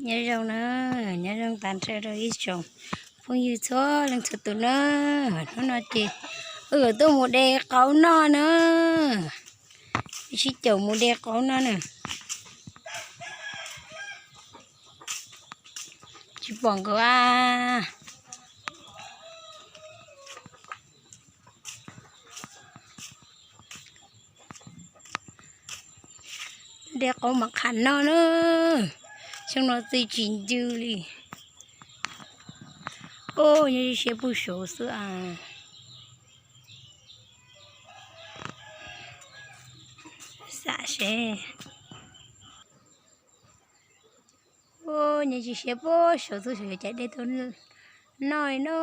Nyob zoo na, nyob zoo tag nrho rau ib tsoom phooj ywg txhua leej txhua tus na. Hnub no ces wb yuav tuaj mus de qaub noj na. Wb sib caum mus de qaub noj na. Tsis pom nkawd a. De qaub mam qham noj na. Xyoo no txi tsis ncw li. Ub, nyob siab pug saud xwb as. Xam seb. Ub, nyob siab pug saud xwb, saib yuav cas de tau noj li na.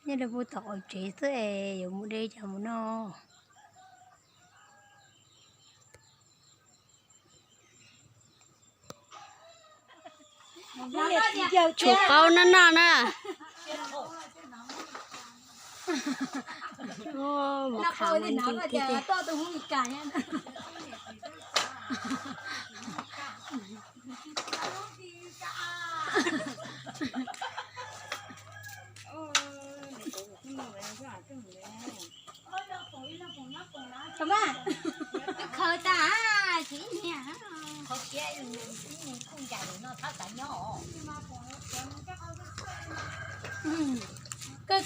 Nyob rau pug tom qaum tsev xwb es yuav mus de cas mus noj. Tshuav qaub noj noj na. Mus khav ua ncig tiag tiag. Khaws tas tsis niag. Kawg khiav xwb. Qhov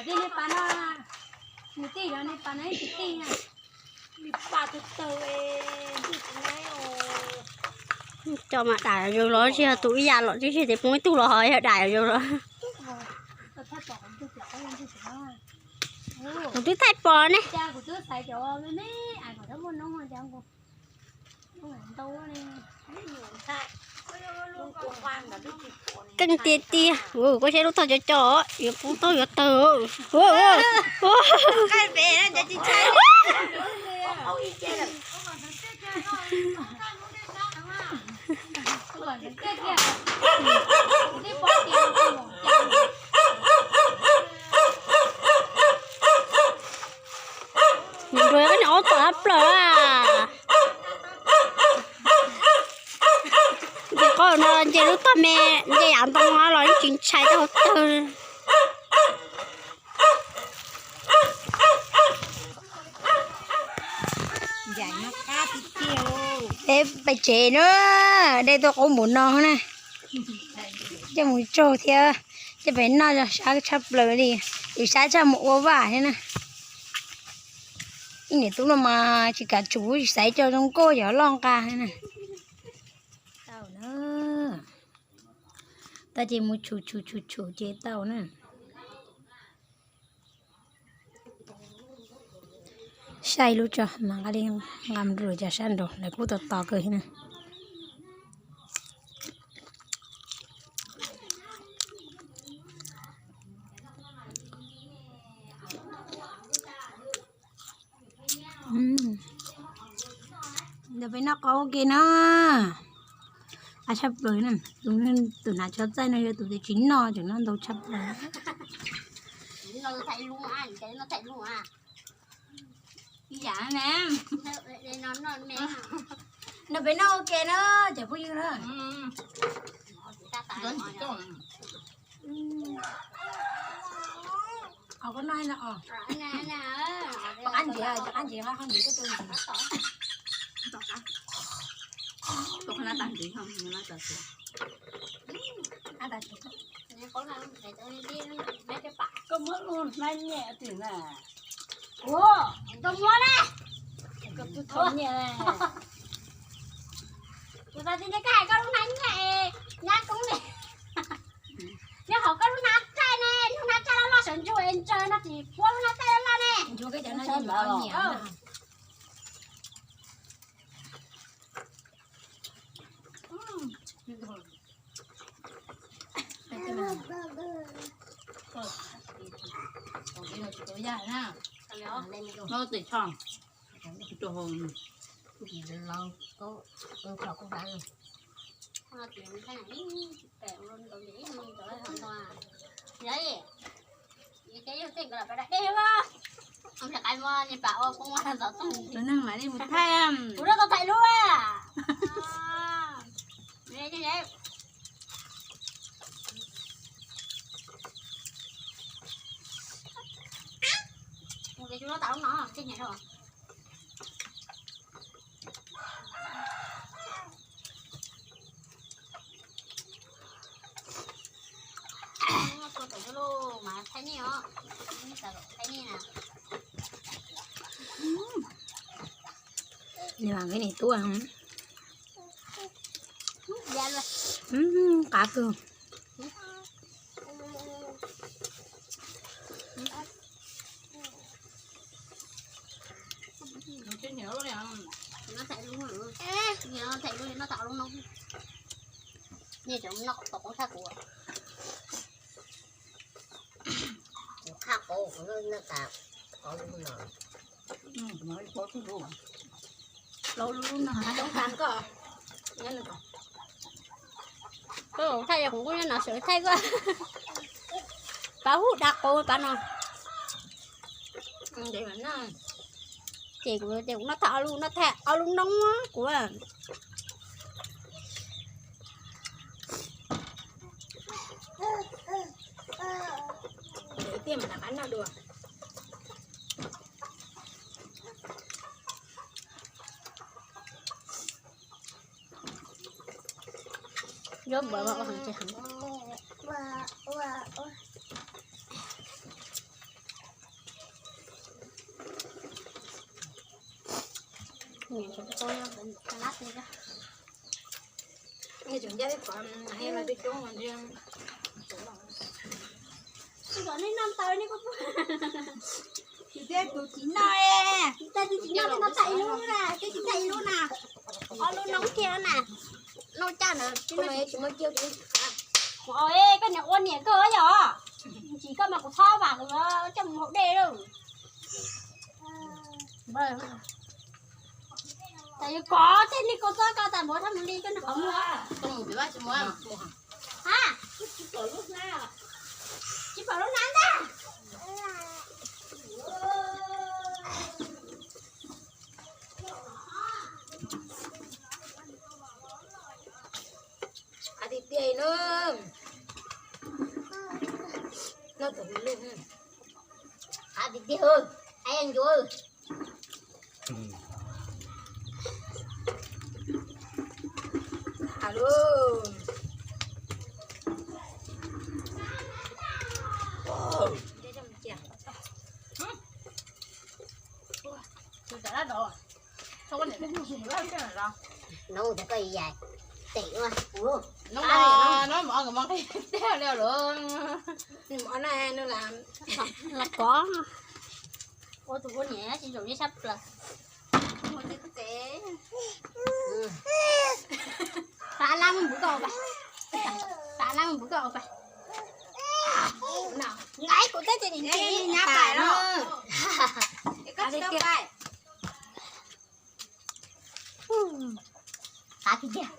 twg nej pas no, nws tij yog nej pas no ib tug tij na. Cov mas dam yog zaus los tsis yog tus ib yam los tib si ces poob ib tug los ho yog dam yog zaus los. Kuv twb thaij pom ne. Keej tiag tiag, koj saib lub tog cov cov yuav poob tau yuav tawg. Nws nrug koj niam aub tom hab plaws a. Ces qhov no nce lub tog me, nce yav ntoo los yeej tsis ntshai tej hauv tawg. Peb pais tsev na, de tau qaub npaum no na. Coj mus tsaug thiab, coj pem noj sab tshaj plaws li, es sab tshaj mus ua vaj thiab na. Ib niam tub no mas tsis kam tsum, tsis xaiv coj zoo nkauj cov loj nqa thiab na. Tau na. Tau ces mus tshum tshum tshum tshum ces tau na. Saib lub tso mas nqa li, nqa mus rau cov sab nraud lawv kuj tos tos kawg thiab na. Ntawm peb noj qaub ua ke na. Qab tshaj plaws na, tus hnav tsho txaij no yog tus tsis noj, tseem noj ntau tshaj plaws. Ntawm peb noj ua ke na cov phooj ywg na. Qhov koj noj no, qab ntsev, qab ntsev, qab ntsev. Koj muab lub hnab nyiaj twg na. Ua, koj muab na. Koj twb thov nyiaj na. Kuv xav tias koj hais koj lub hnab nyiaj es nyab koob li. Nyob hauv koj lub hnab txaij ne, lub hnab txaij loj loj sawv ntsug es ntsaws no tsis puab lub hnab txaij loj loj ne. Tus neeg mam li mus thaij. Kuv rau tau thaij lub. Mus ces tsis muab tau lub no, tsis nyiam rau. Tua tau lub mas thaij nej os, thaij nej na. Nws vam cái này tua hả? Cá cơm. Ej, nws thaij lub no, nws thaij lub no tau lub no. Nyias cov no kom tau qauv tshaj kuv. Kuv qhaj qauv, kuv noj tas qauv lub no. Plaub lub no, coob tas koj. Thaij yog kuv kuj nyob no sawv thaij koj. Pab hub da qauv pab no. Ces kuv ces kuv noj thaij ob lub, noj thaij ob lub noob kuv. Tiag mas nab dua. Ncuab npuav mas ua heev tsis heev. Tus nej noj taw nej kuj, tus tsis noj, tus tsis noj no thaij ib lub na, twb tsis thaij ib lub na. Ob lub noob kiag na. Noj caj ntawd tsis muaj kiag. Koj niam ua niam koj yog, tsis koj mas kuv txhob vam kuv coj mus haus dej lawm. Kov tej li koj txob koj tas npuav thab mus li koj nws qhov muag. Ha, tsis pom lub hnab ntag. Qab tiag tiag no. Noj tus lub, qab tiag tiag, qab ncuav. Alo. Noo tias koj yais, tes ua kuv, noo mov nkawd mov nqi tiag li lawm. Nws mov na nws lam, lam kov. Ua tus ua niam tsis zaum li sab plaws. Xav lab mus npuv koj pas, xav lab mus npuv koj pas. Nqaij kuv teb ces nim ntsis nyab pais los. Qab tiag tiag.